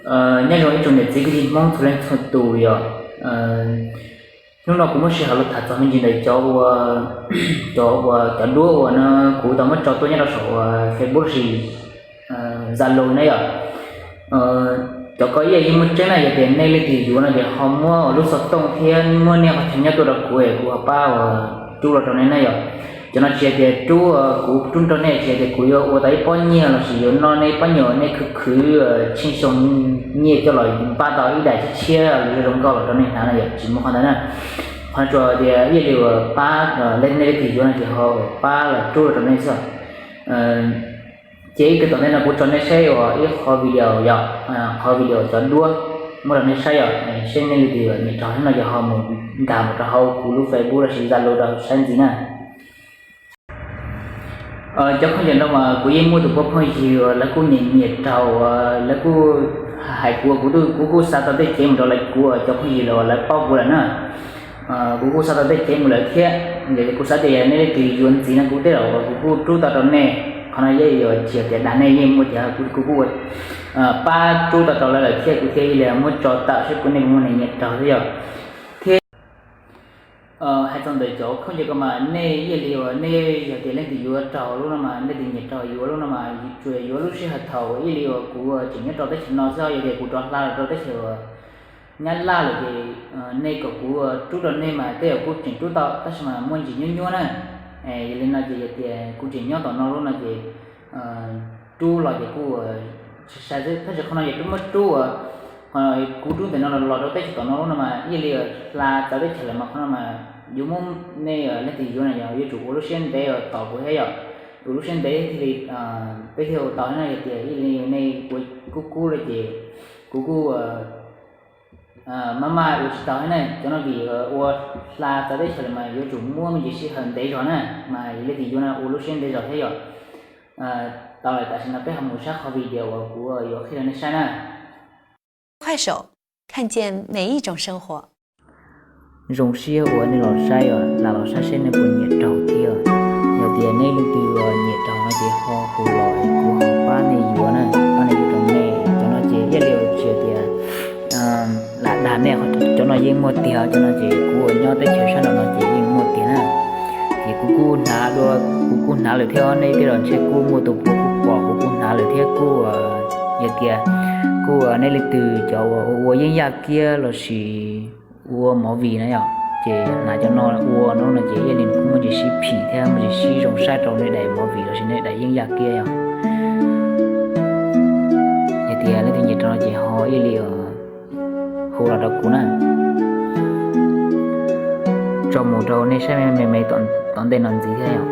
Nyob zoo ib tsoom niam txiv kwv tij Hmoob txhua leej txhua tus yom. Hnub no kuv muab sij hawm los tham txog me ntsis ntawm cov ua, cov ua cov duab uas no kuv tau muab tso tuaj nyob rau saum uas Facebook lossis Zalo na yom. Cov ko ib yam yeej muaj tseeb na, yog tias nej leej twg yuav no ces ho muab lub xov tooj thiab muab nej qhov chaw nyob tuaj rau kuv es kuv ho pab uas rub los rau nej na yom. Cov no tsis yog tias rub, kuv rub rau nej tsis yog tias kuv yuav ua tau ib pob nyiaj lossis yuav noj nej ib pob nyiaj uas nej khwv khwv tsheej xyoo nyiaj coj los npaj tau ib daim tshiab tshiab los zoo nkauj los rau nej hnav no yom, tsis muaj qhov ntawd na. Qhov no tsuas tias ib yam li uas pab, nej leej twg yuav no ces ho pab los rub los rau nej xwb. Ces ib pliag tom ntej no kuv tso nej saib uas ib qhov video yom, qhov video cov duab muab rau nej saib yom, seb nej leej twg nyiam raug thiab no ces ho mus nkag mus rau hauv kuv lub Facebook lossis Zalo rau saib ntxiv na. Cov phooj ywg no mas kuv yeej muaj tus phooj ywg uas lawv kuj nyiam nyiam raug uas lawv kuj hais kuv, kuv kuj xa tau tej cev mus rau lawv, kuv cov phooj ywg los uas lawv paub kuv lawm na. Kuv kuj xa tau tej cev mus lawm thiab, ces kuv xav tias yog nej leej twg yuav ntxiv no kuv tej zaum uas kuv kuj rub tau rau nej. Qhov no yeej yuav tsis yog tias dag nej, yeej muaj tias kuv kuj pab rub tau rau lawv lawm thiab kuv thiaj li muab tso tawm seb puas nej puas muaj neeg nyiam raug thiab yom. Thiab hais txog ntawm cov khaub ncaws ko mas nej ib yam li uas nej yog tias leej twg yuav raug lub no mas, leej twg nyiam raug yuav lub no mas tsuas yuav lub sij hawm thaum ib yam li uas kuv tseem nyob rau teb chaws no xwb, yog tias kuv rov hla los rau teb chaws uas Nyab Laj lawm ces nej kom kuv rub rau nej mas tej zaum kuj tseem rub tau tab sis mas muaj ntsis nyuab nyuab na. Yog li no ces yog tias kuv tseem nyob tom no lub no ces rub los ces kuj sai sai xwb, tab sis qhov no yog rub muab rub uas kuv rub ntawm no los rau teb chaws tom no lub no mas ib yam li hla txawv teb chaws lawm mas qhov no mas yuav muab nej leej twg yuav no yog yuav tsum ua lub siab ntev tos kuv thiab yom. Ua lub siab ntev thiaj li peb thiaj ua tau thiab no, yog tias ib yam li nej ua kub kub lawm ces kuv kuj maj maj ua tsis tau thiab na. Cov no vim ua hla txawv teb chaws lawm mas yuav tsum muab me ntsis sij hawm ntev zog na, mas yog leej twg yuav no ua lub siab ntev zog thiab yom. Tau lawm, tam sim no peb ho mus saib qhov video uas kuv yuav qhia rau nej saib na. 快手，看见每一种生活。 Zoo siab uas nej los saib os, lam los saib seb nej puas nyiam raug thiab. Yog tias nej leej twg nyiam raug no ces ho hu los kuv ho pab nej yuav na, pab nej yuav rau nej. Cov no ces ib yam li tsis yog tias lam dag nej, cov no yeej muaj tiag, cov no ces kuv uas nyob teb chaws sab nraud no ces yeej muaj tiag na. Ces kuv kuj hnav dua, kuv kuj hnav lawm thiab, nej tej los ntshe kuj muaj tus puav kuj pom kuv kuj hnav lawm thiab kuj, yog tias kuj nej leej twg cov uas ua yeeb yaj kiab lossis ua movie na yom, ces hnav cov no ua no no ces ib yam li nws kuj muaj ntsis sib phim thiab muaj ntsis sib zoo saib rau nej daim movie lossis nej daim yeeb yaj kiab yom. Yog tias leej twg nyiam raug no ces ho ib yam li hu los rau kuv na. Tso mus rau nej saib me me tom ntej no ntxiv thiab yom.